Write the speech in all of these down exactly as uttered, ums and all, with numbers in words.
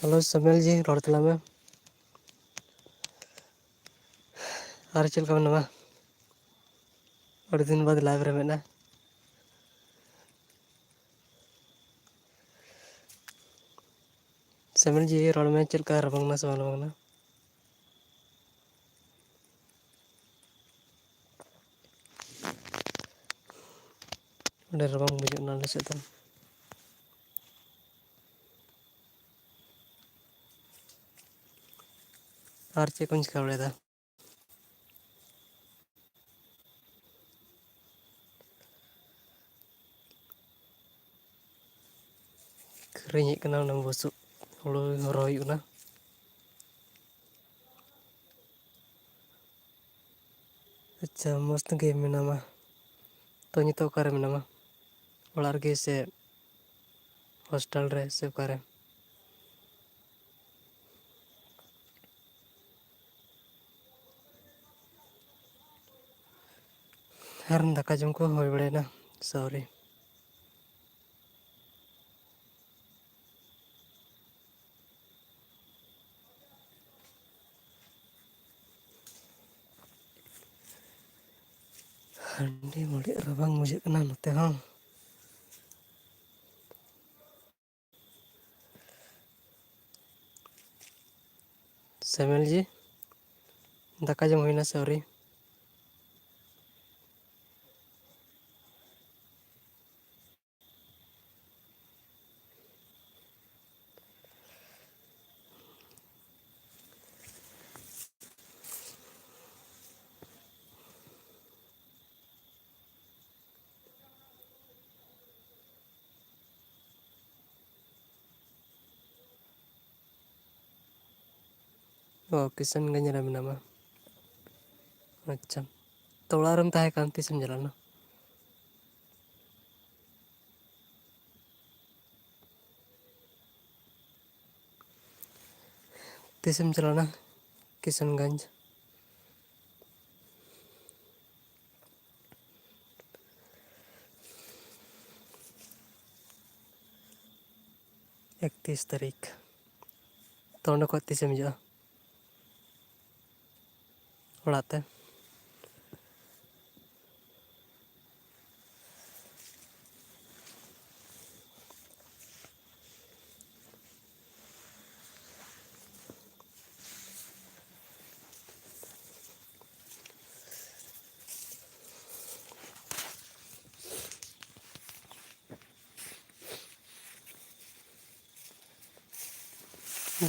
Hello ᱥᱟᱢᱮᱞ ᱡᱤ, ᱨᱚᱲ ᱛᱟᱞᱟᱝ ᱢᱮ᱾ ᱟᱨ ᱪᱮᱫ ᱞᱮᱠᱟ ᱢᱮᱱᱟᱢᱟ? ᱟᱹᱰᱤ ᱫᱤᱱ ᱵᱟᱫᱽ live ᱨᱮ ᱢᱮᱱᱟ᱾ ᱥᱟᱢᱮᱞ ᱡᱤ, ᱨᱚᱲ ᱢᱮ, ᱪᱮᱫ ᱞᱮᱠᱟ ᱨᱟᱵᱟᱝ ᱠᱟᱱᱟ ᱥᱮ ᱵᱟᱝ ᱨᱟᱵᱟᱝ ᱠᱟᱱᱟ? ᱟᱹᱰᱤ ᱨᱟᱵᱟᱝ ᱵᱩᱡᱷᱟᱹᱜ ᱠᱟᱱᱟ ᱟᱞᱮ ᱥᱮᱫ ᱫᱚ᱾ ᱟᱨ ᱪᱮᱫ ᱠᱚᱢ ᱪᱤᱠᱟᱹ ᱵᱟᱲᱟᱭᱮᱫᱟ? ᱠᱷᱟᱹᱨᱟᱹᱧ ᱦᱮᱡ ᱠᱟᱱᱟ, ᱚᱱᱟ ᱵᱩᱥᱩᱵ ᱦᱩᱲᱩ ᱦᱚᱨᱚ ᱦᱩᱭᱩᱜ ᱠᱟᱱᱟ᱾ ᱟᱪᱪᱷᱟ, ᱢᱚᱡᱽ ᱛᱮᱜᱮ ᱢᱮᱱᱟᱢᱟ᱾ ᱛᱚ, ᱱᱤᱛᱚᱜ ᱚᱠᱟᱨᱮ ᱢᱮᱱᱟᱢᱟ? ᱚᱲᱟᱜ ᱨᱮᱜᱮ ᱥᱮ ᱦᱳᱥᱴᱮᱞ ᱨᱮ ᱥᱮ ᱚᱠᱟᱨᱮ? ᱟᱨ ᱫᱟᱠᱟ ᱡᱚᱢ ᱠᱚ ᱦᱩᱭ ᱵᱟᱲᱟᱭᱮᱱᱟ ᱥᱮ ᱟᱹᱣᱨᱤ? ᱟᱹᱰᱤ ᱵᱟᱹᱲᱤᱡ ᱨᱟᱵᱟᱝ ᱵᱩᱡᱷᱟᱹᱜ ᱠᱟᱱᱟ ᱱᱚᱛᱮ ᱦᱚᱸ᱾ ᱥᱮᱢᱮᱞ ᱡᱤ, ᱫᱟᱠᱟ ᱡᱚᱢ ᱦᱩᱭᱱᱟ ᱥᱮ ᱟᱹᱣᱨᱤ? ᱚ, ᱠᱤᱥᱟᱱᱜᱚᱸᱡᱽ ᱨᱮ ᱢᱮᱱᱟᱢᱟ᱾ ᱟᱪᱪᱷᱟ, ᱛᱚ ᱚᱲᱟᱜ ᱨᱮᱢ ᱛᱟᱦᱮᱸ ᱠᱟᱱ, ᱛᱤᱥᱮᱢ ᱪᱟᱞᱟᱣ ᱞᱮᱱᱟ? ᱛᱤᱥᱮᱢ ᱪᱟᱞᱟᱣ ᱞᱮᱱᱟ ᱠᱤᱥᱟᱱᱜᱚᱸᱡᱽ? ᱮᱠᱛᱤᱥ ᱛᱟᱹᱨᱤᱠᱷ᱾ ᱛᱚ ᱚᱸᱰᱮ ᱠᱷᱚᱡ ᱛᱤᱥᱮᱢ ᱦᱤᱡᱩᱜᱼᱟ ᱚᱲᱟᱜ ᱛᱮ?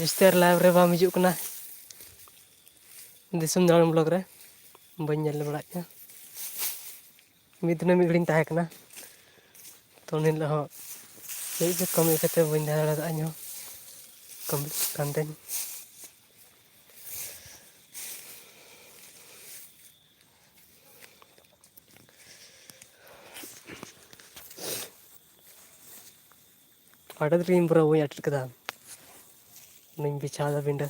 ᱡᱟᱹᱥᱛᱤ ᱟᱨ live ᱨᱮ ᱵᱟᱢ ᱦᱤᱡᱩᱜ ᱠᱟᱱᱟ᱾ ᱫᱤᱥᱚᱢ ᱫᱟᱬᱟᱱ vlog ᱨᱮ ᱵᱟᱹᱧ ᱧᱮᱞ ᱵᱟᱲᱟᱜ ᱠᱟᱱᱟ᱾ ᱢᱤᱫ ᱫᱤᱱ ᱢᱤᱫ ᱜᱷᱟᱹᱲᱤᱡ ᱤᱧ ᱛᱟᱦᱮᱸ ᱠᱟᱱᱟ, ᱛᱚ ᱩᱱ ᱦᱤᱞᱳᱜ ᱦᱚᱸ ᱪᱮᱫ ᱪᱚ ᱠᱟᱹᱢᱤ ᱠᱟᱛᱮ ᱵᱟᱹᱧ ᱫᱟᱬᱟ ᱫᱟᱲᱮ ᱠᱟᱫᱟ ᱤᱧ ᱦᱚᱸ᱾ ᱠᱟᱹᱢᱤ ᱠᱟᱱ ᱛᱤᱧ᱾ ᱦᱚᱴᱟᱛ ᱨᱮᱜᱮᱧ ᱵᱚᱨᱚ ᱵᱟᱹᱧ ᱟᱴᱮᱫ ᱠᱟᱫᱟ᱾ ᱚᱱᱟᱧ ᱵᱤᱪᱷᱟᱣ ᱫᱟ ᱯᱤᱸᱰᱟᱹ᱾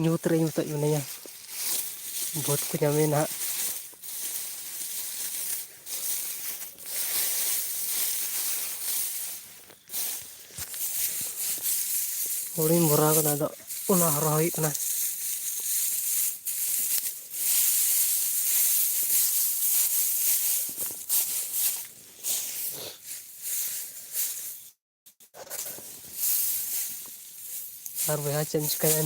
ᱧᱩᱛ ᱨᱮ ᱤᱧ ᱢᱚᱛᱚᱡ ᱢᱤᱱᱟᱹᱧᱟ᱾ ᱵᱷᱩᱛ ᱠᱚ ᱧᱟᱢᱮ ᱱᱟᱦᱟᱜ᱾ ᱦᱩᱲᱩᱧ ᱵᱷᱚᱨᱟᱣ ᱠᱟᱫᱟ, ᱟᱫᱚ ᱚᱱᱟ ᱦᱚᱨᱚ ᱦᱩᱭᱩᱜ ᱠᱟᱱᱟ᱾ ᱟᱨ ᱵᱚᱭᱦᱟ, ᱪᱮᱫ ᱮᱢ ᱪᱤᱠᱟᱹᱭᱟ?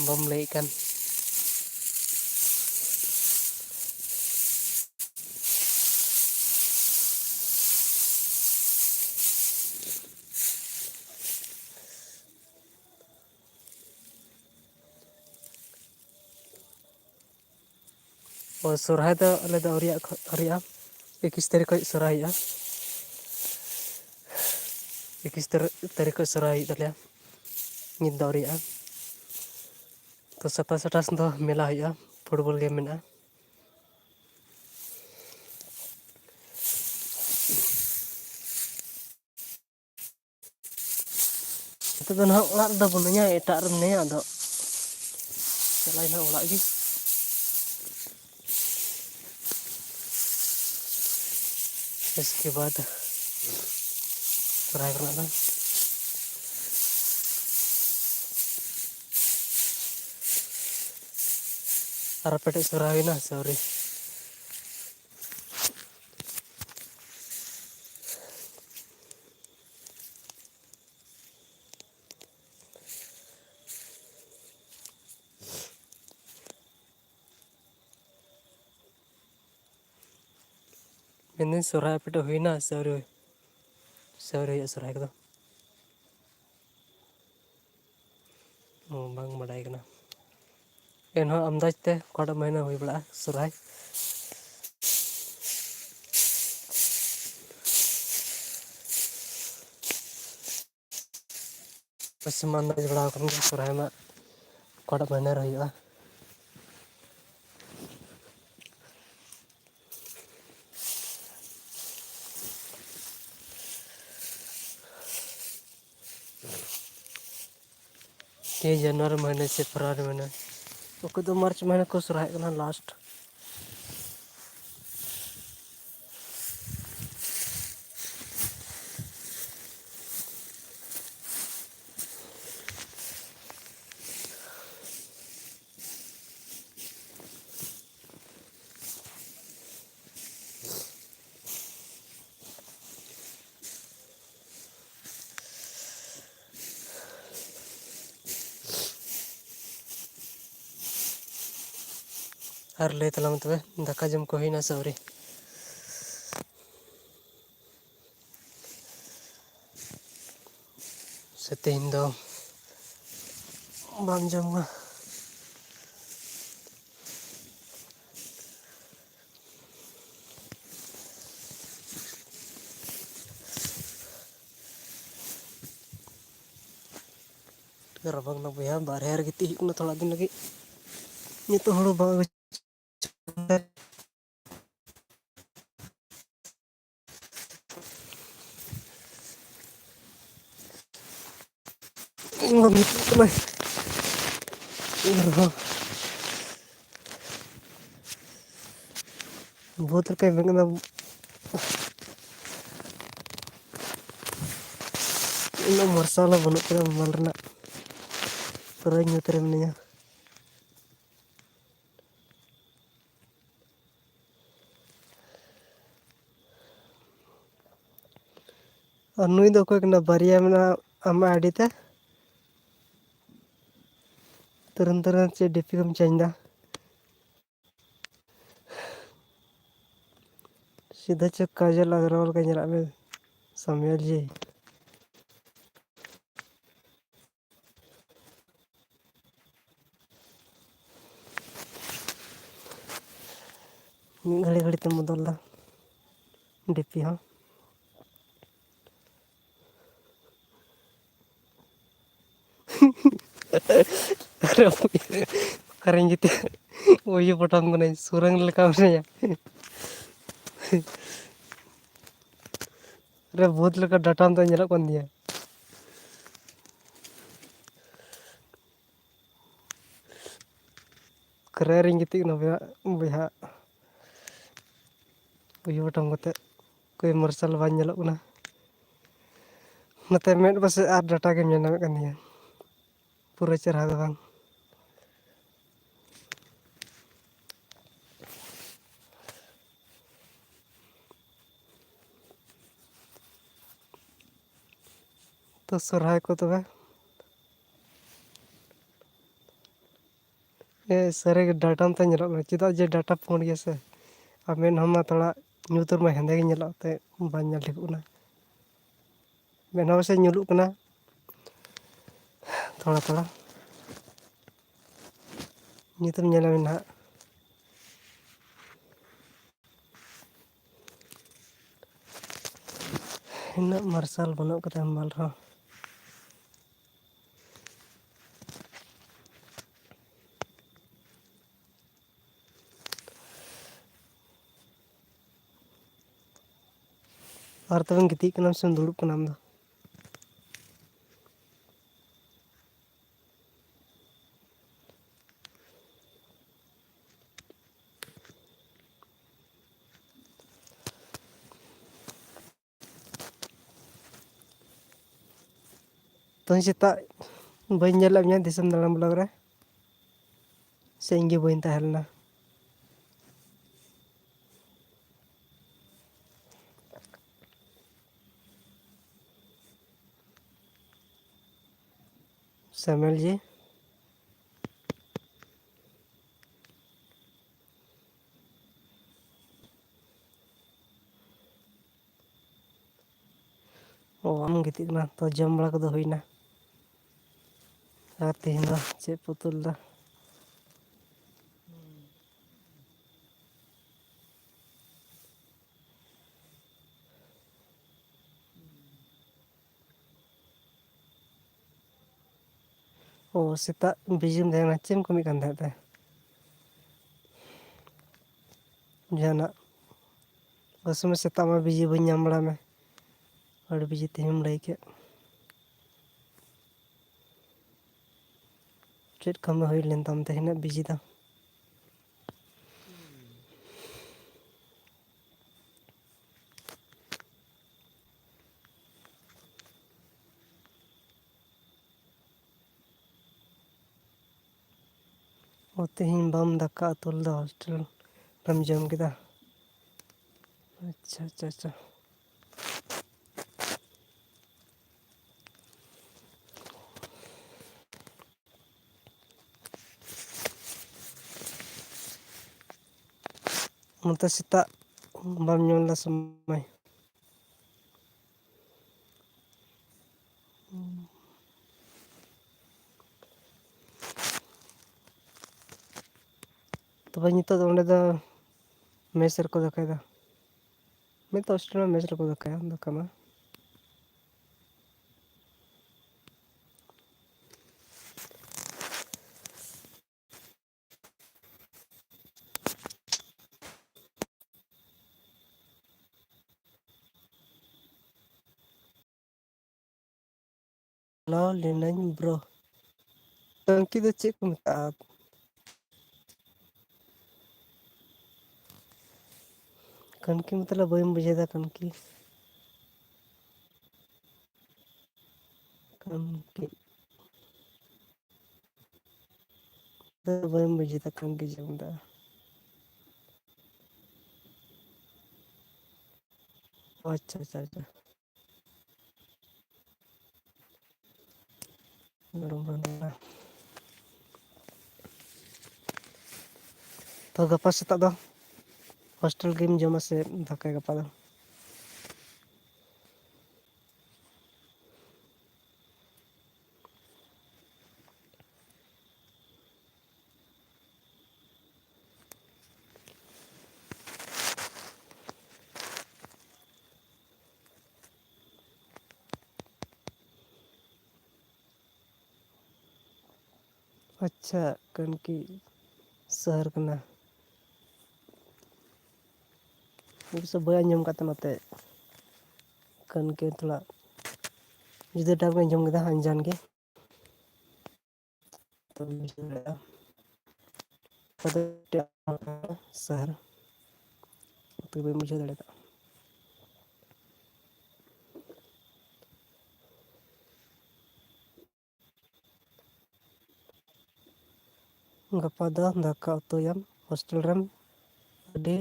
ᱵᱟᱢ ᱞᱟᱹᱭᱮᱫ ᱠᱟᱱ᱾ ᱚ, ᱥᱚᱨᱦᱟᱭ ᱫᱚ ᱟᱞᱮ ᱫᱚ ᱟᱹᱣᱨᱤᱭᱟᱜ ᱠᱷᱚ-, ᱟᱹᱣᱨᱤᱭᱟᱜᱼᱟ᱾ ᱮᱠᱤᱥ ᱛᱟᱹᱨᱤᱠᱷ ᱠᱷᱚᱡ ᱥᱚᱨᱦᱟᱭ ᱦᱩᱭᱩᱜᱼᱟ᱾ ᱮᱠᱤᱥ ᱛᱟᱹᱨᱤ-, ᱛᱟᱹᱨᱤᱠᱷ ᱠᱷᱚᱡ ᱥᱚᱨᱦᱟᱭ ᱦᱩᱭᱩᱜ ᱛᱟᱞᱮᱭᱟ᱾ ᱱᱤᱛ ᱫᱚ ᱟᱹᱣᱨᱤᱭᱟᱜᱼᱟ᱾ ᱛᱚ, ᱥᱟᱛᱟᱥ ᱟᱴᱷᱟᱥ ᱫᱚ ᱢᱮᱞᱟ ᱦᱩᱭᱩᱜᱼᱟ, football game ᱢᱮᱱᱟᱜᱼᱟ᱾ ᱱᱤᱛᱚᱜ ᱫᱚ ᱱᱟᱦᱟᱜ ᱚᱲᱟᱜ ᱨᱮᱫᱚ ᱵᱟᱹᱱᱩᱧᱟ, ᱮᱴᱟᱜ ᱨᱮ ᱢᱤᱱᱟᱹᱧᱟ᱾ ᱟᱫᱚ ᱪᱟᱞᱟᱜ ᱟᱹᱧ ᱱᱟᱦᱟᱜ ᱚᱲᱟᱜ ᱜᱮ᱾ ᱤᱥᱠᱮ ᱵᱟᱫ ᱥᱚᱨᱦᱟᱭ ᱠᱚᱨᱮᱱᱟᱜ ᱫᱚ ᱟᱨ ᱟᱯᱮ ᱴᱷᱮᱡ ᱥᱚᱦᱨᱟᱭ ᱦᱩᱭᱱᱟ ᱥᱮ ᱟᱹᱣᱨᱤ? ᱢᱮᱱᱫᱟᱹᱧ, ᱥᱚᱦᱨᱟᱭ ᱟᱯᱮ ᱴᱷᱮᱡ ᱦᱩᱭᱱᱟ ᱥᱮ ᱟᱹᱣᱨᱤ ᱦᱩᱭ-, ᱥᱮ ᱟᱹᱣᱨᱤ ᱦᱩᱭᱩᱜᱼᱟ ᱥᱚᱦᱨᱟᱭ ᱠᱚᱫᱚ? ᱚ, ᱵᱟᱝ ᱵᱟᱰᱟᱭ ᱠᱟᱱᱟ᱾ ᱮᱱᱦᱚᱸ ᱟᱢᱫᱟᱡᱽ ᱛᱮ ᱚᱠᱟᱴᱟᱜ ᱢᱟᱹᱦᱱᱟᱹ ᱦᱩᱭ ᱵᱟᱲᱟᱜᱼᱟ ᱥᱚᱦᱨᱟᱭ? ᱯᱟᱥᱮᱢ ᱟᱱᱫᱟᱡᱽ ᱵᱟᱲᱟ ᱟᱠᱟᱱ ᱜᱮᱭᱟ ᱥᱚᱦᱨᱟᱭ ᱢᱟ ᱚᱠᱟᱴᱟᱜ ᱢᱟᱹᱦᱱᱟᱹ ᱨᱮ ᱦᱩᱭᱩᱜᱼᱟ᱾ ᱠᱮ ᱡᱟᱱᱩᱣᱟᱨᱤ ᱢᱟᱹᱦᱱᱟᱹ ᱥᱮ ᱯᱷᱮᱵᱽᱨᱩᱣᱟᱨᱤ ᱢᱟᱹᱦᱱᱟᱹ, ᱚᱠᱚᱭ ᱫᱚ ᱢᱟᱨᱪ ᱢᱟᱹᱦᱱᱟᱹ ᱠᱚ ᱥᱚᱦᱨᱟᱭᱚᱜ ᱠᱟᱱᱟ ᱞᱟᱥᱴ᱾ ᱟᱨ ᱞᱟᱹᱭ ᱛᱟᱞᱟᱝ ᱢᱮ ᱛᱚᱵᱮ, ᱫᱟᱠᱟ ᱡᱚᱢ ᱠᱚ ᱦᱩᱭᱱᱟ ᱥᱮ ᱟᱹᱣᱨᱤ? ᱥᱮ ᱛᱮᱦᱮᱧ ᱫᱚ ᱵᱟᱢ ᱡᱚᱢᱟ? ᱨᱟᱵᱟᱝ ᱠᱟᱱᱟ ᱵᱚᱭᱦᱟ, ᱵᱟᱨᱦᱮ ᱨᱮ ᱜᱤᱛᱤᱡ ᱦᱩᱭᱩᱜ ᱠᱟᱱᱟ ᱛᱷᱚᱲᱟ ᱫᱤᱱ ᱞᱟᱹᱜᱤᱫ᱾ ᱱᱤᱛᱚᱜ ᱦᱩᱲᱩ ᱵᱟᱝ ᱟᱹᱜᱩ ᱵᱚᱦᱩᱛ ᱞᱮᱠᱟᱭ ᱢᱮᱱ ᱠᱟᱫᱟ᱾ ᱩᱱᱟᱹᱜ ᱢᱟᱨᱥᱟᱞ ᱦᱚᱸ ᱵᱟᱹᱱᱩᱜ ᱠᱟᱫᱟ ᱢᱳᱵᱟᱭᱤᱞ ᱨᱮᱱᱟᱜ, ᱯᱩᱨᱟᱹ ᱧᱩᱛ ᱨᱮ ᱢᱤᱱᱟᱹᱧᱟ᱾ ᱟᱨ ᱱᱩᱭ ᱫᱚ ᱚᱠᱚᱭ ᱠᱟᱱᱟ? ᱵᱟᱨᱭᱟ ᱢᱮᱱᱟᱜᱼᱟ ᱟᱢᱟᱜ ᱟᱭᱰᱤ ᱛᱮ᱾ ᱛᱩᱨᱟᱹᱱ ᱛᱩᱨᱟᱹᱱ ᱪᱮᱫ ᱰᱤᱯᱤ ᱠᱚᱢ ᱪᱮᱧᱡᱽ ᱫᱟ? ᱥᱤᱫᱷᱟᱹ ᱪᱚ ᱠᱟᱡᱚᱞ ᱟᱜᱨᱚᱣᱟᱞ ᱜᱮ ᱧᱮᱞᱟᱜ ᱢᱮ, ᱥᱟᱢᱭᱟᱞ ᱡᱤ᱾ ᱢᱤᱫ ᱜᱷᱟᱹᱲᱤ ᱜᱷᱟᱹᱲᱤ ᱛᱮᱢ ᱵᱚᱫᱚᱞ ᱫᱟ ᱰᱤᱯᱤ ᱦᱚᱸ᱾ ᱚᱠᱟᱨᱮᱧ ᱜᱤᱛᱤᱡ? ᱩᱭᱩ ᱯᱚᱴᱚᱢ ᱠᱟᱹᱱᱟᱹᱧ, ᱥᱩᱨᱟᱹᱝ ᱞᱮᱠᱟ ᱢᱤᱱᱟᱹᱧᱟ᱾ ᱨᱮ ᱵᱷᱩᱛ ᱞᱮᱠᱟ ᱰᱟᱴᱟᱢ ᱫᱚ ᱧᱮᱞᱚᱜ ᱠᱟᱱ ᱛᱤᱧᱟᱹ᱾ ᱚᱠᱟᱨᱮ ᱨᱤᱧ ᱜᱤᱛᱤᱡ ᱠᱟᱱᱟ ᱵᱚᱭᱦᱟ, ᱵᱚᱭᱦᱟ? ᱩᱭᱩ ᱯᱚᱴᱚᱢ ᱠᱟᱛᱮ ᱚᱠᱚᱭ ᱢᱟᱨᱥᱟᱞ ᱵᱟᱝ ᱧᱮᱞᱚᱜ ᱠᱟᱱᱟ᱾ ᱱᱚᱛᱮ ᱢᱮᱫ ᱯᱟᱥᱮ ᱟᱨ ᱰᱟᱴᱟ ᱜᱮᱢ ᱧᱮᱞ ᱧᱟᱢᱮᱫ ᱠᱟᱱ ᱛᱤᱧᱟᱹ, ᱯᱩᱨᱟᱹ ᱪᱮᱦᱨᱟ ᱫᱚ ᱵᱟᱝ᱾ ᱛᱚ ᱥᱚᱨᱦᱟᱭ ᱠᱚ ᱛᱚᱵᱮ᱾ ᱮ, ᱥᱟᱹᱨᱤ ᱜᱮ ᱰᱟᱴᱟᱢ ᱛᱮ ᱧᱮᱞᱚᱜ ᱠᱟᱱᱟ, ᱪᱮᱫᱟᱜ ᱡᱮ ᱰᱟᱴᱟ ᱯᱩᱸᱰ ᱜᱮᱭᱟ ᱥᱮ, ᱟᱨ ᱢᱮᱫᱦᱟ ᱢᱟ ᱛᱷᱚᱲᱟ ᱧᱩᱛ ᱨᱮᱢᱟ ᱦᱮᱸᱫᱮ ᱜᱮ ᱧᱮᱞᱚᱜ ᱛᱮ ᱵᱟᱝ ᱧᱮᱞ ᱴᱷᱤᱠᱚᱜ ᱠᱟᱱᱟ᱾ ᱢᱮᱫᱦᱟ ᱯᱟᱥᱮᱡ ᱧᱩᱞᱩᱜ ᱠᱟᱱᱟ ᱛᱷᱚᱲᱟ ᱛᱷᱚᱲᱟ, ᱧᱩᱛ ᱨᱮ ᱧᱮᱞ ᱟᱵᱮᱱ ᱱᱟᱦᱟᱜ᱾ ᱩᱱᱟᱹᱜ ᱢᱟᱨᱥᱟᱞ ᱵᱟᱹᱱᱩᱜ ᱠᱟᱫᱟ ᱢᱳᱵᱟᱭᱤᱞ ᱨᱮᱦᱚᱸ᱾ ᱟᱨ ᱛᱚᱵᱮᱢ ᱜᱤᱛᱤᱡ ᱠᱟᱱᱟᱢ ᱥᱮᱢ ᱫᱩᱲᱩᱵ ᱠᱟᱱᱟ ᱟᱢ ᱫᱚ? ᱛᱮᱦᱮᱧ ᱥᱮᱛᱟᱜ ᱵᱟᱹᱧ ᱧᱮᱞ ᱞᱮᱫ ᱢᱮᱭᱟ ᱫᱤᱥᱚᱢ ᱫᱟᱬᱟᱱ ᱵᱞᱚᱜ ᱨᱮ, ᱥᱮ ᱤᱧ ᱜᱮ ᱵᱟᱹᱧ ᱛᱟᱦᱮᱸ ᱞᱮᱱᱟ? ᱪᱟᱢᱮᱞ ᱡᱤ᱾ ᱚ, ᱟᱢ ᱜᱤᱛᱤᱡ ᱠᱟᱱᱟ ᱛᱚ, ᱡᱚᱢ ᱵᱟᱲᱟ ᱠᱚᱫᱚ ᱦᱩᱭᱱᱟ? ᱟᱨ ᱛᱮᱦᱮᱧ ᱫᱚ ᱪᱮᱫ ᱯᱮ ᱩᱛᱩ ᱞᱮᱫᱟ? ᱚ, ᱥᱮᱛᱟᱜ ᱵᱤᱡᱤᱢ ᱛᱟᱦᱮᱸ ᱠᱟᱱᱟ, ᱪᱮᱫ ᱮᱢ ᱠᱟᱹᱢᱤ ᱠᱟᱱ ᱛᱟᱦᱮᱸᱫ ᱛᱮ? ᱡᱟᱦᱟᱱᱟᱜ? ᱚᱠᱟ ᱥᱚᱢᱚᱭ ᱥᱮᱛᱟᱜ ᱢᱟ ᱵᱤᱡᱤ ᱵᱟᱹᱧ ᱧᱟᱢ ᱵᱟᱲᱟ ᱢᱮ, ᱟᱹᱰᱤ ᱵᱤᱡᱤ ᱛᱮᱦᱮᱧ ᱮᱢ ᱞᱟᱹᱭ ᱠᱮᱫ᱾ ᱪᱮᱫ ᱠᱟᱹᱢᱤ ᱦᱩᱭ ᱞᱮᱱ ᱛᱟᱢ ᱛᱮᱦᱮᱧᱟᱜ ᱵᱤᱡᱤ ᱫᱚ? ᱚ, ᱛᱮᱦᱮᱧ ᱵᱟᱢ ᱫᱟᱠᱟ ᱩᱛᱩ ᱞᱮᱫᱟ, ᱦᱳᱥᱴᱮᱞ ᱨᱮᱢ ᱡᱚᱢ ᱠᱮᱫᱟ? ᱟᱪᱪᱷᱟ, ᱟᱪᱪᱷᱟ, ᱟᱪᱪᱷᱟ᱾ ᱱᱚᱛᱮ ᱥᱮᱛᱟᱜ ᱵᱟᱢ ᱧᱩ ᱞᱮᱫᱟ ᱥᱚᱢᱚᱭ? ᱛᱚᱵᱮ ᱱᱤᱛᱚᱜ ᱫᱚ ᱚᱸᱰᱮ ᱫᱚ ᱢᱮᱥ ᱨᱮᱠᱚ ᱫᱟᱠᱟᱭᱮᱫᱟ᱾ ᱢᱤᱫ ᱫᱚ ᱦᱳᱥᱴᱮᱞ ᱨᱮ ᱢᱮᱥ ᱨᱮᱠᱚ ᱫᱟᱠᱟᱭᱟ ᱫᱟᱠᱟ ᱢᱟ᱾ ᱪᱟᱞᱟᱣ ᱞᱮᱱᱟᱹᱧ ᱵᱨᱳ᱾ ᱠᱟᱱᱠᱤ ᱫᱚ ᱪᱮᱫ ᱠᱚ ᱢᱮᱛᱟᱜᱼᱟ? ᱠᱟᱱᱠᱤ ᱢᱚᱛᱞᱚᱵ ᱵᱟᱹᱧ ᱵᱩᱡᱷᱟᱹᱣ ᱫᱟ, ᱠᱟᱱᱠᱤ᱾ ᱠᱟᱱᱠᱤ ᱫᱚ ᱵᱟᱹᱧ ᱵᱩᱡᱷᱟᱹᱣ ᱫᱟ, ᱠᱟᱱᱠᱤ ᱪᱮᱫ ᱠᱚ ᱢᱮᱛᱟᱜᱼᱟ? ᱟᱪᱪᱷᱟ, ᱟᱪᱪᱷᱟ, ᱟᱪᱪᱷᱟ᱾ ᱢᱮᱨᱚᱢ ᱵᱟᱸᱫᱷᱟ᱾ ᱛᱚ ᱜᱟᱯᱟ ᱥᱮᱛᱟᱜ ᱫᱚ ᱦᱳᱥᱴᱮᱞ ᱜᱮᱢ ᱡᱚᱢᱟ ᱥᱮ ᱫᱟᱠᱟ ᱜᱟᱯᱟ ᱫᱚ? ᱟᱪᱪᱷᱟ, ᱠᱟᱱᱠᱤ ᱥᱟᱦᱟᱨ ᱠᱟᱱᱟ᱾ ᱚᱵᱚᱥᱥᱚ ᱵᱟᱹᱧ ᱟᱸᱡᱚᱢ ᱠᱟᱫ ᱛᱟᱦᱮᱱᱟ ᱱᱚᱛᱮ ᱠᱟᱱᱠᱤ ᱛᱷᱚᱲᱟ ᱡᱩᱫᱟᱹ type ᱤᱧ ᱟᱸᱡᱚᱢ ᱠᱮᱫᱟ, ᱟᱱᱡᱟᱱ ᱜᱮ᱾ ᱛᱚ ᱵᱩᱡᱷᱟᱹᱣ ᱫᱟᱲᱮᱭᱟᱜᱼᱟ᱾ ᱟᱫᱚ ᱮᱴᱟᱜ ᱥᱟᱦᱟᱨ ᱚᱱᱟᱛᱮ ᱵᱟᱹᱧ ᱵᱩᱡᱷᱟᱹᱣ ᱫᱟᱲᱮ ᱠᱟᱜᱼᱟ᱾ ᱜᱟᱯᱟ ᱫᱚ ᱫᱟᱠᱟ ᱩᱛᱩᱭᱟᱢ ᱦᱳᱥᱴᱮᱞ ᱨᱮᱢ, ᱟᱹᱰᱤ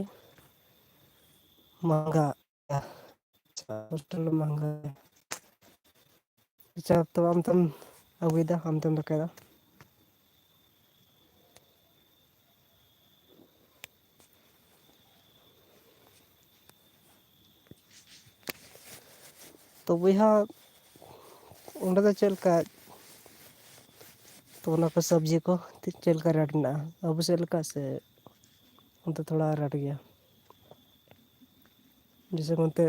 ᱢᱟᱸᱦᱜᱟ᱾ ᱦᱳᱥᱴᱮᱞ ᱨᱮ ᱢᱟᱸᱦᱜᱟ᱾ ᱟᱪᱪᱷᱟ, ᱛᱚ ᱟᱢ ᱛᱮᱢ ᱟᱹᱜᱩᱭᱮᱫᱟ, ᱟᱢ ᱛᱮᱢ ᱫᱟᱠᱟᱭᱮᱫᱟ᱾ ᱛᱚ ᱵᱚᱭᱦᱟ, ᱚᱸᱰᱮ ᱫᱚ ᱪᱮᱫ ᱞᱮᱠᱟ, ᱛᱚ ᱚᱱᱟ ᱠᱚ ᱥᱚᱵᱽᱡᱤ ᱠᱚ ᱪᱮᱫ ᱞᱮᱠᱟ ᱨᱮᱴ ᱢᱮᱱᱟᱜᱼᱟ, ᱟᱵᱚ ᱥᱮᱫ ᱞᱮᱠᱟ ᱥᱮ ᱚᱱᱛᱮ ᱛᱷᱚᱲᱟ ᱨᱮᱴ ᱜᱮᱭᱟ? ᱡᱮᱭᱥᱮ ᱚᱱᱛᱮ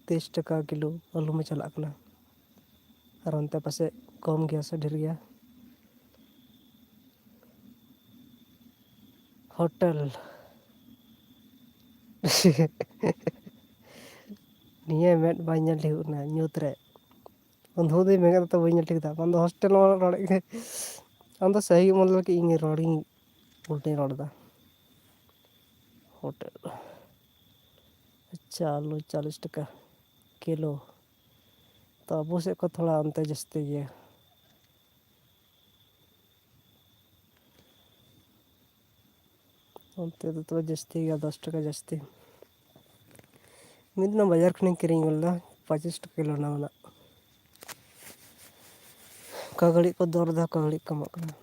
ᱛᱤᱨᱤᱥ ᱴᱟᱠᱟ ᱠᱤᱞᱳ ᱟᱹᱞᱩ ᱢᱟ ᱪᱟᱞᱟᱜ ᱠᱟᱱᱟ, ᱟᱨ ᱚᱱᱛᱮ ᱯᱟᱥᱮᱡ ᱠᱚᱢ ᱜᱮᱭᱟ ᱥᱮ ᱰᱷᱮᱨ ᱜᱮᱭᱟ? ᱦᱳᱴᱮᱞ᱾ ᱱᱤᱭᱟᱹ ᱢᱮᱫ ᱵᱟᱭ ᱧᱮᱞ ᱴᱷᱤᱠᱚᱜ ᱠᱟᱱᱟ ᱧᱩᱛ ᱨᱮ᱾ ᱩᱱᱫᱷᱩ ᱫᱚᱭ ᱢᱮᱱᱮᱫ ᱛᱚ ᱵᱟᱹᱧ ᱧᱮᱞ ᱴᱷᱤᱠ ᱫᱟ᱾ ᱵᱟᱝ ᱫᱚ ᱦᱳᱥᱴᱮᱞ ᱢᱟ ᱨᱚᱲᱮᱫ ᱜᱮ᱾ ᱟᱢ ᱫᱚ ᱥᱟᱹᱦᱤ ᱜᱮ ᱢᱚᱱᱮ ᱞᱮᱠᱷᱟᱱ ᱤᱧ ᱨᱚᱲᱤᱧ ᱩᱞᱴᱟᱹᱧ ᱨᱚᱲ ᱮᱫᱟ᱾ ᱦᱳᱴᱮᱞ᱾ ᱟᱪᱪᱷᱟ, ᱟᱞᱩ ᱪᱚᱞᱞᱤᱥ ᱴᱟᱠᱟ ᱠᱤᱞᱳ᱾ ᱛᱚ ᱟᱵᱚ ᱥᱮᱫ ᱠᱷᱚᱱ ᱛᱷᱚᱲᱟ ᱚᱱᱛᱮ ᱡᱟᱹᱥᱛᱤ ᱜᱮᱭᱟ᱾ ᱚᱱᱛᱮ ᱫᱚ ᱛᱚᱵᱮ ᱡᱟᱹᱥᱛᱤ ᱜᱮᱭᱟ, ᱫᱚᱥ ᱴᱟᱠᱟ ᱡᱟᱹᱥᱛᱤ᱾ ᱢᱤᱫ ᱫᱤᱱ ᱵᱟᱡᱟᱨ ᱠᱷᱚᱱᱤᱧ ᱠᱤᱨᱤᱧ ᱟᱹᱜᱩ ᱞᱮᱫᱟ, ᱯᱚᱸᱪᱤᱥ ᱴᱟᱠᱟ ᱠᱤᱞᱳ ᱨᱮᱱᱟᱜ ᱢᱮᱱᱟᱜ᱾ ᱚᱠᱟ ᱜᱷᱟᱹᱲᱤᱡ ᱠᱚ ᱫᱚᱨ ᱮᱫᱟ, ᱚᱠᱟ ᱜᱷᱟᱹᱲᱤᱡ ᱠᱚ ᱠᱚᱢᱚᱜ ᱠᱟᱱᱟ᱾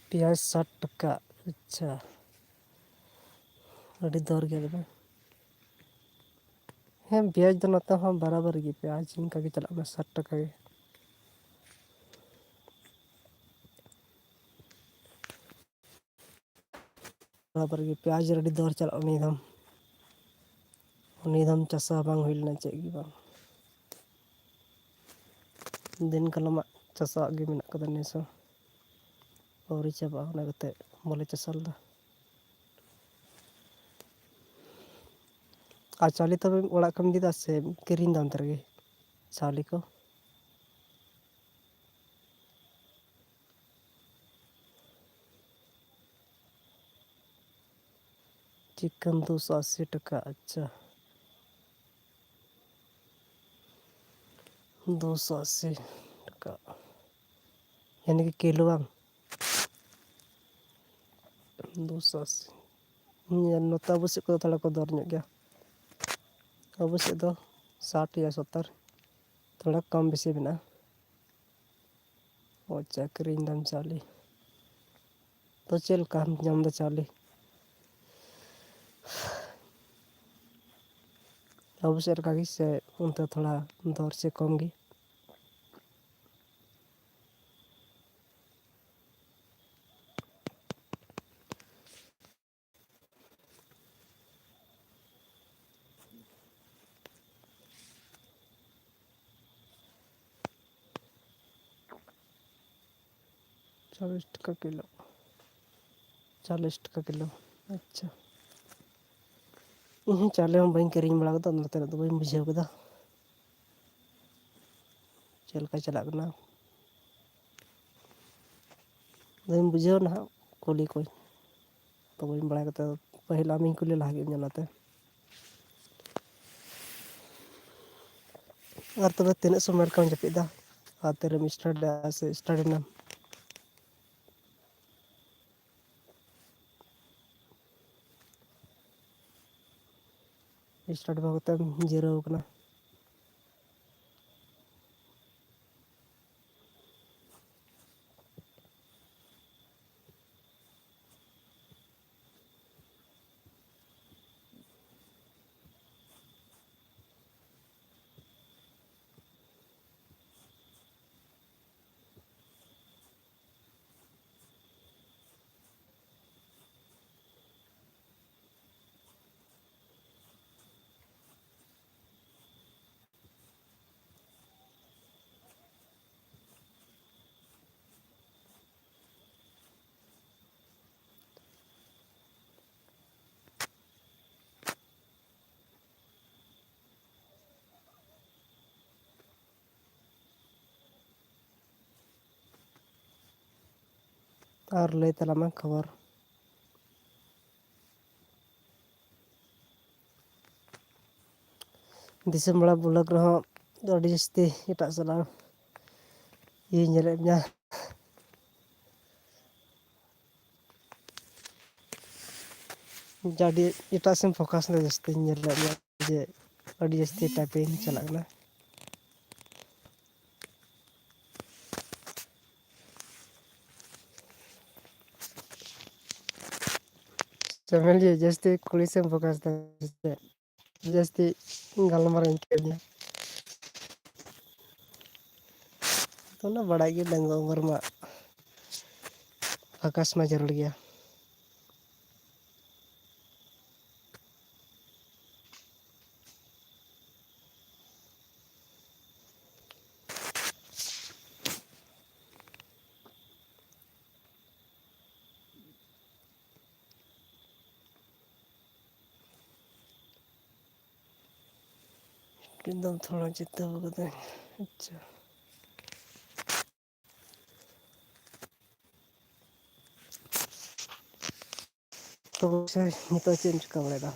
ᱯᱮᱸᱭᱟᱡᱽ ᱥᱟᱴ ᱴᱟᱠᱟ᱾ ᱟᱪᱪᱷᱟ, ᱟᱹᱰᱤ ᱫᱚᱨ ᱜᱮᱭᱟ ᱛᱚᱵᱮ᱾ ᱦᱮᱸ, ᱯᱮᱸᱭᱟᱡᱽ ᱫᱚ ᱱᱚᱛᱮ ᱦᱚᱸ ᱵᱟᱨᱟᱵᱟᱨ ᱜᱮ, ᱯᱮᱸᱭᱟᱡᱽ ᱤᱱᱠᱟ ᱜᱮ ᱪᱟᱞᱟᱜ ᱠᱟᱱᱟ ᱥᱟᱴ ᱴᱟᱠᱟ ᱜᱮ᱾ ᱵᱟᱨᱟᱵᱟᱨ ᱜᱮ ᱯᱮᱸᱭᱟᱡᱽ ᱟᱹᱰᱤ ᱫᱚᱨ ᱪᱟᱞᱟᱜ ᱱᱤᱭᱟᱹ ᱫᱷᱟᱣ᱾ ᱱᱤᱭᱟᱹ ᱫᱷᱟᱣ ᱪᱟᱥᱟ ᱵᱟᱝ ᱦᱩᱭ ᱞᱮᱱᱟ ᱪᱮᱫ ᱜᱮ ᱵᱟᱝ᱾ ᱫᱤᱱ ᱠᱟᱞᱚᱢᱟᱜ ᱪᱟᱥᱟᱜ ᱜᱮ ᱢᱮᱱᱟᱜ ᱠᱟᱫᱟ ᱱᱮᱥ ᱦᱚᱸ᱾ ᱟᱹᱣᱨᱤ ᱪᱟᱵᱟᱜᱼᱟ, ᱚᱱᱟ ᱠᱟᱛᱮ ᱵᱟᱞᱮ ᱪᱟᱥᱟ ᱞᱮᱫᱟ᱾ ᱟᱨ ᱪᱟᱣᱞᱮ ᱛᱚᱵᱮ ᱚᱲᱟᱜ ᱠᱷᱚᱱ ᱤᱫᱤᱭᱮᱫᱟ ᱥᱮ ᱠᱤᱨᱤᱧ ᱫᱟᱢ ᱚᱱᱛᱮ ᱨᱮᱜᱮ ᱪᱟᱣᱞᱮ ᱠᱚ? ᱪᱤᱠᱮᱱ ᱫᱩᱥᱚ ᱟᱥᱤ ᱴᱟᱠᱟ, ᱟᱪᱪᱷᱟ᱾ ᱫᱩᱥᱚ ᱟᱥᱤ ᱴᱟᱠᱟ, ᱭᱟᱱᱤ ᱠᱤ ᱠᱤᱞᱳ ᱵᱟᱝ? ᱫᱩᱥᱚ ᱟᱥᱤ᱾ ᱧᱮᱞ ᱱᱚᱛᱮ ᱟᱵᱚ ᱥᱮᱫ ᱠᱚᱫᱚ ᱛᱷᱚᱲᱟ ᱠᱚ ᱫᱚᱨ ᱧᱚᱜ ᱜᱮᱭᱟ᱾ ᱟᱵᱚ ᱥᱮᱫ ᱫᱚ ᱥᱟᱴ ᱭᱟ ᱥᱚᱛᱛᱚᱨ, ᱛᱷᱚᱲᱟ ᱠᱚᱢ ᱵᱮᱥᱤ ᱢᱮᱱᱟᱜᱼᱟ᱾ ᱚ ᱟᱪᱪᱷᱟ, ᱠᱤᱨᱤᱧ ᱫᱟᱢ ᱪᱟᱣᱞᱮ᱾ ᱛᱚ ᱪᱮᱫ ᱞᱮᱠᱟᱢ ᱧᱟᱢ ᱮᱫᱟ ᱪᱟᱣᱞᱮ? ᱟᱵᱚ ᱥᱮᱫ ᱞᱮᱠᱟ ᱜᱮ ᱥᱮ ᱚᱱᱛᱮ ᱛᱷᱚᱲᱟ ᱫᱚᱨ ᱥᱮ ᱠᱚᱢ ᱜᱮ? ᱪᱚᱞᱞᱤᱥ ᱴᱟᱠᱟ ᱠᱤᱞᱳ᱾ ᱪᱚᱞᱞᱤᱥ ᱴᱟᱠᱟ ᱠᱤᱞᱳ, ᱟᱪᱪᱷᱟ᱾ ᱤᱧ ᱦᱚᱸ ᱪᱟᱣᱞᱮ ᱦᱚᱸ ᱵᱟᱹᱧ ᱠᱤᱨᱤᱧ ᱵᱟᱲᱟ ᱠᱟᱫᱟ, ᱚᱱᱟᱛᱮ ᱩᱱᱟᱹᱜ ᱫᱚ ᱵᱟᱹᱧ ᱵᱩᱡᱷᱟᱹᱣ ᱠᱟᱫᱟ ᱪᱮᱫ ᱞᱮᱠᱟ ᱪᱟᱞᱟᱜ ᱠᱟᱱᱟ᱾ ᱵᱟᱹᱧ ᱵᱩᱡᱷᱟᱹᱣ ᱱᱟᱦᱟᱜ, ᱠᱩᱞᱤ ᱠᱚᱧ᱾ ᱛᱚ ᱵᱟᱹᱧ ᱵᱟᱲᱟᱭ ᱠᱟᱛᱮ ᱯᱟᱹᱦᱤᱞ ᱟᱢᱤᱧ ᱠᱩᱞᱤ ᱞᱟᱦᱟ ᱠᱮᱫ ᱢᱮᱭᱟ ᱚᱱᱟᱛᱮ᱾ ᱟᱨ ᱛᱚᱵᱮ ᱛᱤᱱᱟᱹᱜ ᱥᱚᱢᱚᱭ ᱞᱮᱠᱟᱢ ᱡᱟᱹᱯᱤᱫ ᱮᱫᱟ? ᱟᱨ ᱛᱤᱨᱮᱢ ᱥᱴᱟᱨᱴ ᱮᱫᱟ ᱥᱮ ᱥᱴᱟᱨᱴ ᱮᱱᱟᱢ? ᱥᱴᱟᱨᱴ ᱵᱟᱝ ᱠᱟᱛᱮᱢ ᱡᱤᱨᱟᱹᱣ ᱠᱟᱱᱟ᱾ ᱟᱨ ᱞᱟᱹᱭ ᱛᱟᱞᱟᱝ ᱢᱮ ᱠᱷᱚᱵᱚᱨ᱾ ᱫᱤᱥᱚᱢ ᱵᱮᱲᱟ ᱵᱞᱚᱜ ᱨᱮᱦᱚᱸ ᱟᱹᱰᱤ ᱡᱟᱹᱥᱛᱤ ᱮᱴᱟᱜ ᱥᱮᱫ ᱞᱟᱝ ᱤᱭᱟᱹ ᱧᱮᱞᱮᱫ ᱢᱮᱭᱟ᱾ ᱟᱹᱰᱤ ᱮᱴᱟᱜ ᱥᱮᱫ ᱮᱢ ᱯᱷᱳᱠᱟᱥ ᱮᱫᱟ ᱡᱟᱹᱥᱛᱤ, ᱧᱮᱞ ᱞᱮᱫ ᱢᱮᱭᱟ ᱡᱮ ᱟᱹᱰᱤ ᱡᱟᱹᱥᱛᱤ ᱴᱟᱭᱯᱤᱝ ᱪᱟᱞᱟᱜ ᱠᱟᱱᱟ᱾ ᱪᱮᱢᱮᱞ ᱡᱮ ᱡᱟᱹᱥᱛᱤ ᱠᱩᱲᱤ ᱥᱮᱫ ᱮᱢ ᱯᱷᱳᱠᱟᱥ ᱮᱫᱟ ᱥᱮ ᱪᱮᱫ? ᱡᱟᱹᱥᱛᱤ ᱜᱟᱞᱢᱟᱨᱟᱣ ᱤᱧ ᱠᱮᱫ ᱢᱮᱭᱟ᱾ ᱛᱚ, ᱚᱱᱟ ᱵᱟᱲᱟᱭ ᱜᱮ, ᱰᱟᱺᱜᱩᱣᱟᱹ ᱩᱢᱮᱨ ᱢᱟ ᱯᱷᱳᱠᱟᱥ ᱢᱟ ᱡᱟᱹᱨᱩᱲ ᱜᱮᱭᱟ᱾ ᱮᱠᱫᱚᱢ ᱛᱷᱚᱲᱟ ᱪᱤᱱᱛᱟᱹ ᱠᱟᱫᱟᱹᱧ᱾ ᱟᱪᱪᱷᱟ᱾ ᱛᱚ ᱵᱚᱠᱚᱧ, ᱱᱤᱛᱚᱜ ᱪᱮᱫ ᱮᱢ ᱪᱤᱠᱟᱹ ᱵᱟᱲᱟᱭᱮᱫᱟ?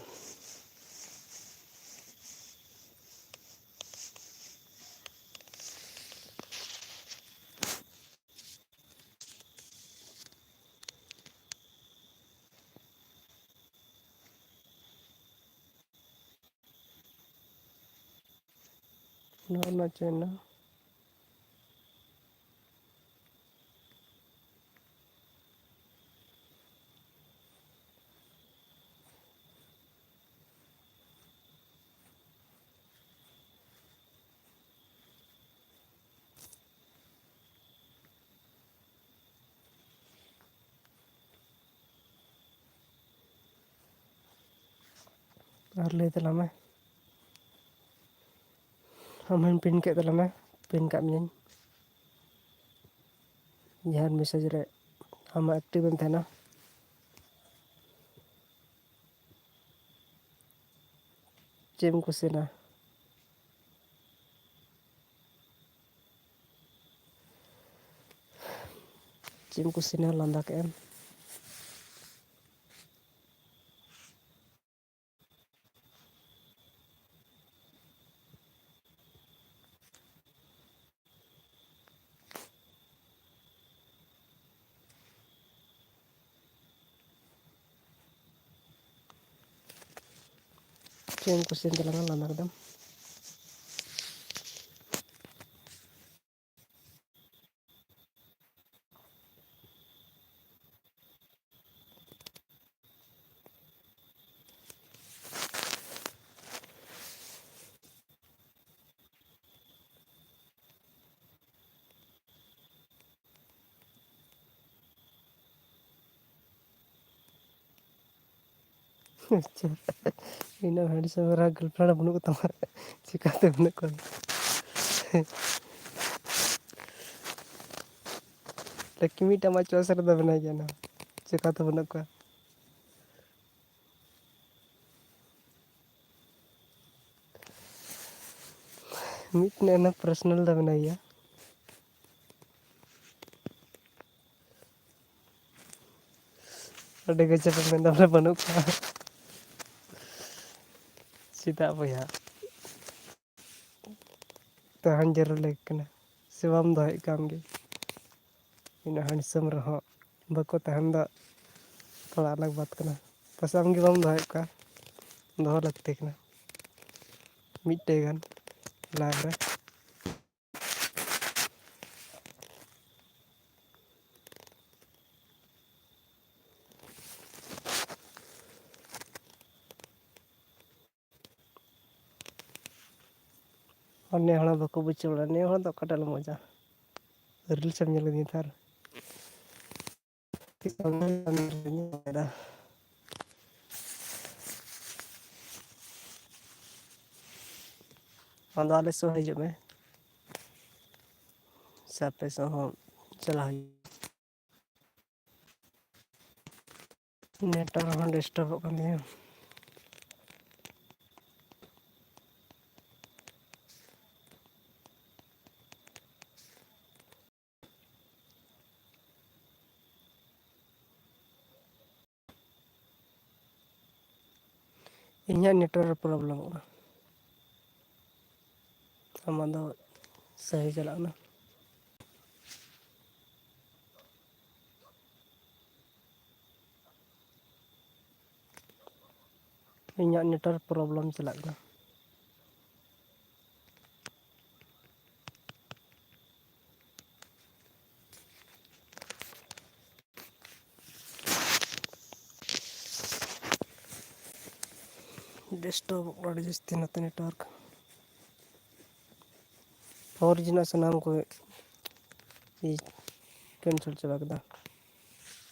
ᱱᱚᱣᱟ ᱨᱮᱱᱟᱜ ᱪᱮᱫ ᱢᱮᱱᱟᱜᱼᱟ? ᱟᱨ ᱞᱟᱹᱭ ᱛᱟᱞᱟᱝ ᱢᱮ᱾ ᱟᱢ ᱦᱚᱸᱧ ᱯᱤᱱ ᱠᱮᱫ ᱛᱟᱞᱟᱝ ᱢᱮ, ᱯᱤᱱ ᱠᱟᱜ ᱢᱤᱭᱟᱹᱧ᱾ ᱡᱟᱦᱟᱱ ᱢᱮᱥᱮᱡᱽ ᱨᱮ ᱟᱢᱟᱜ ᱮᱠᱴᱤᱵᱷ ᱮᱢ ᱛᱟᱦᱮᱱᱟ᱾ ᱪᱮᱫ ᱮᱢ ᱠᱩᱥᱤᱭᱟᱜᱼᱟ? ᱪᱮᱫ ᱮᱢ ᱠᱩᱥᱤᱭᱟᱜᱼᱟ? ᱞᱟᱸᱫᱟ ᱠᱮᱫ ᱮᱢ᱾ ᱪᱮᱫ ᱮᱢ ᱠᱩᱥᱤᱭᱟᱜ ᱛᱟᱞᱟᱝᱟ ᱞᱟᱸᱫᱟ ᱠᱮᱫᱟᱢ? ᱟᱪᱪᱷᱟ, ᱤᱱᱟᱹ ᱦᱟᱺᱰᱤ ᱥᱚᱢᱚᱭ ᱨᱮ ᱜᱟᱨᱞᱯᱷᱨᱮᱱᱰ ᱵᱟᱹᱱᱩᱜ ᱠᱚ ᱛᱟᱢᱟ, ᱪᱤᱠᱟᱹᱛᱮ ᱵᱟᱹᱱᱩᱜ ᱠᱚᱣᱟ? ᱞᱟᱹᱠᱤ ᱢᱤᱫᱴᱟᱝ ᱟᱢᱟᱜ ᱪᱚᱭᱮᱥ ᱨᱮᱫᱚ ᱢᱮᱱᱟᱭ ᱜᱮᱭᱟ, ᱱᱟ ᱪᱤᱠᱟᱹᱛᱮ ᱵᱟᱹᱱᱩᱜ ᱠᱚᱣᱟ? ᱢᱤᱫᱴᱮᱱ ᱚᱱᱟ ᱯᱟᱨᱥᱚᱱᱟᱞ ᱫᱚ ᱢᱮᱱᱟᱭ ᱜᱮᱭᱟ᱾ ᱟᱹᱰᱤ ᱜᱟᱡᱟᱵ ᱮᱢ ᱢᱮᱱᱫᱟ ᱵᱚᱞᱮ ᱵᱟᱹᱱᱩᱜ ᱠᱚᱣᱟ᱾ ᱪᱮᱫᱟᱜ ᱵᱚᱭᱦᱟ? ᱛᱟᱦᱮᱱ ᱡᱟᱹᱨᱩᱲ ᱞᱮ ᱠᱟᱱᱟ, ᱥᱮ ᱵᱟᱢ ᱫᱚᱦᱚᱭᱮᱫ ᱠᱟᱱ ᱜᱮ? ᱤᱱᱟᱹᱜ ᱦᱮᱱᱰᱥᱟᱢ ᱨᱮᱦᱚᱸ ᱵᱟᱠᱚ ᱛᱟᱦᱮᱱ ᱫᱚ ᱛᱷᱚᱲᱟ ᱟᱞᱟᱜᱽ ᱵᱟᱛ ᱠᱟᱱᱟ᱾ ᱯᱟᱥᱮ ᱟᱢ ᱜᱮ ᱵᱟᱢ ᱫᱚᱦᱚᱭᱮᱫ ᱠᱚᱣᱟ, ᱫᱚᱦᱚ ᱞᱟᱹᱠᱛᱤ ᱠᱟᱱᱟ ᱢᱤᱫᱴᱮᱡ ᱜᱟᱱ᱾ ᱞᱟᱭᱤᱵᱷ ᱨᱮ᱾ ᱟᱨ ᱱᱮ ᱦᱚᱲ ᱵᱟᱠᱚ ᱵᱩᱡᱷᱟᱹᱣ ᱵᱟᱲᱟ, ᱱᱮ ᱦᱚᱲ ᱫᱚ ᱚᱠᱟᱴᱟᱜ ᱞᱮ ᱢᱚᱡᱟ? ᱨᱤᱞᱥ ᱮᱢ ᱧᱮᱞ ᱠᱟᱫᱤᱧᱟ ᱛᱷᱟᱨ᱾ ᱟᱫᱚ ᱟᱞᱮ ᱥᱮᱫ ᱦᱤᱡᱩᱜ ᱢᱮ, ᱥᱮ ᱟᱯᱮ ᱥᱮᱫ ᱦᱚᱸ ᱪᱟᱞᱟᱜ ᱦᱩᱭᱩᱜᱼᱟ᱾ ᱱᱮᱴᱣᱟᱨᱠ ᱦᱚᱸ ᱰᱤᱥᱴᱟᱵᱚᱜ ᱠᱟᱱ ᱛᱤᱧᱟᱹ᱾ ᱤᱧᱟᱹᱜ ᱱᱮᱴᱣᱟᱨᱠ ᱨᱮ ᱯᱨᱚᱵᱞᱮᱢᱚᱜ ᱠᱟᱱᱟ, ᱟᱢᱟᱜ ᱫᱚ ᱥᱟᱹᱦᱤ ᱪᱟᱞᱟᱜ ᱠᱟᱱᱟ᱾ ᱤᱧᱟᱹᱜ ᱱᱮᱴᱣᱟᱨᱠ ᱯᱨᱚᱵᱞᱮᱢ ᱪᱟᱞᱟᱜ ᱠᱟᱱᱟ᱾ ᱰᱤᱥᱴᱟᱵᱚᱜ ᱠᱟᱱᱟ ᱟᱹᱰᱤ ᱡᱟᱹᱥᱛᱤ ᱱᱚᱛᱮ ᱱᱮᱴᱣᱟᱨᱠ᱾ ᱯᱷᱳᱨ ᱡᱤ ᱨᱮᱱᱟᱜ ᱥᱟᱱᱟᱢ ᱠᱚ ᱠᱮᱱᱥᱮᱞ ᱪᱟᱵᱟ ᱠᱮᱫᱟ᱾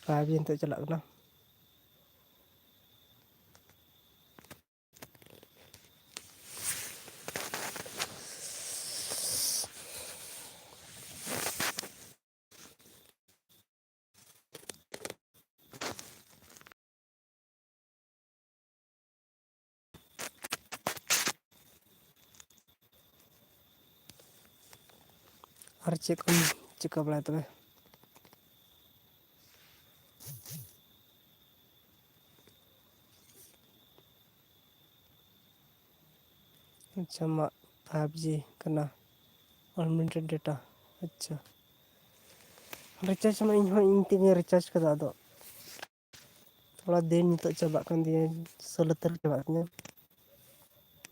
ᱯᱷᱟᱭᱤᱵᱷ ᱡᱤ ᱱᱤᱛᱚᱜ ᱪᱟᱞᱟᱜ ᱠᱟᱱᱟ᱾ ᱟᱨ ᱪᱮᱫ ᱠᱚᱢ ᱪᱤᱠᱟᱹ ᱵᱟᱲᱟᱭᱟ ᱛᱚᱵᱮ? ᱟᱪᱪᱷᱟ, ᱟᱢᱟᱜ ᱯᱷᱟᱭᱤᱵᱷ ᱡᱤ ᱠᱟᱱᱟ, ᱟᱱᱞᱤᱢᱤᱴᱮᱰ ᱰᱮᱴᱟ᱾ ᱟᱪᱪᱷᱟ, ᱨᱤᱪᱟᱨᱡᱽ ᱢᱟ ᱤᱧ ᱦᱚᱸ ᱤᱧ ᱛᱮᱜᱮ ᱨᱤᱪᱟᱨᱡᱽ ᱠᱟᱫᱟ, ᱟᱫᱚ ᱛᱷᱚᱲᱟ ᱫᱤᱱ ᱱᱤᱛᱚᱜ ᱪᱟᱵᱟᱜ ᱠᱟᱱ ᱛᱤᱧᱟᱹ, ᱥᱳᱞᱳ ᱛᱟᱹᱨᱤᱠᱷ ᱪᱟᱵᱟᱜ ᱠᱟᱱᱟ,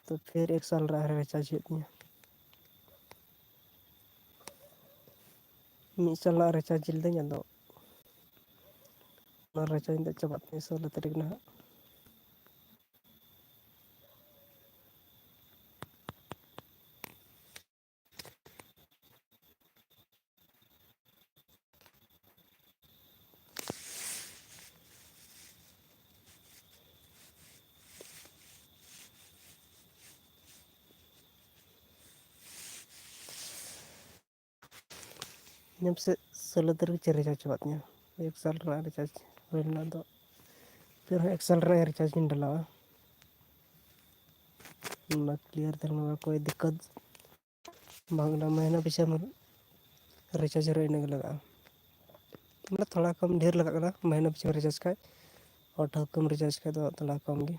ᱛᱚ ᱯᱷᱤᱨ ᱮᱠ ᱥᱟᱞ ᱨᱮ ᱟᱨᱦᱚᱸ ᱨᱤᱪᱟᱨᱡᱽ ᱦᱩᱭᱩᱜ ᱛᱤᱧᱟᱹ᱾ ᱢᱤᱫ ᱥᱟᱞ ᱨᱮᱱᱟᱜ ᱨᱤᱪᱟᱨᱡᱽ ᱞᱤᱫᱟᱹᱧ, ᱟᱫᱚ ᱚᱱᱟ ᱨᱤᱪᱟᱨᱡᱽ ᱫᱚ ᱪᱟᱵᱟᱜ ᱛᱤᱧᱟᱹ ᱥᱳᱞᱳ ᱛᱟᱹᱨᱤᱠᱷ ᱱᱟᱦᱟᱜ᱾ ᱤᱱᱟᱹ ᱯᱟᱥᱮᱡ ᱥᱳᱞᱳ ᱛᱟᱹᱨᱤᱠᱷ ᱪᱮ ᱨᱤᱪᱟᱨᱡᱽ ᱪᱟᱵᱟᱜ ᱛᱤᱧᱟᱹ᱾ ᱮᱠ ᱥᱟᱞ ᱨᱮᱱᱟᱜ ᱨᱤᱪᱟᱨᱡᱽ ᱦᱩᱭ ᱞᱮᱱᱟ, ᱟᱫᱚ ᱯᱷᱤᱨ ᱦᱚᱸ ᱮᱠ ᱥᱟᱞ ᱨᱮᱱᱟᱜ ᱨᱤᱪᱟᱨᱡᱽ ᱜᱤᱧ ᱰᱟᱞᱟᱣᱟ᱾ ᱚᱱᱟ ᱠᱞᱤᱭᱟᱨ ᱛᱟᱦᱮᱱ ᱢᱟ, ᱠᱳᱭ ᱫᱤᱠᱠᱟᱛ ᱵᱟᱝ ᱠᱟᱱᱟ᱾ ᱢᱟᱹᱦᱱᱟᱹ ᱯᱤᱪᱷᱟᱹ ᱨᱤᱪᱟᱨᱡᱽ ᱨᱮ ᱤᱱᱟᱹᱜ ᱜᱮ ᱞᱟᱜᱟᱜᱼᱟ, ᱢᱟᱱᱮ ᱛᱷᱚᱲᱟ ᱠᱚᱢ ᱰᱷᱮᱨ ᱞᱟᱜᱟᱜ ᱠᱟᱱᱟ ᱢᱟᱹᱦᱱᱟᱹ ᱯᱤᱪᱷᱟᱹ ᱨᱤᱪᱟᱨᱡᱽ ᱠᱷᱟᱡ᱾ ᱟᱨ ᱴᱷᱟᱹᱣᱠᱟᱹᱢ ᱨᱤᱪᱟᱨᱡᱽ ᱠᱷᱟᱡ ᱫᱚ ᱛᱷᱚᱲᱟ ᱠᱚᱢ ᱜᱮ᱾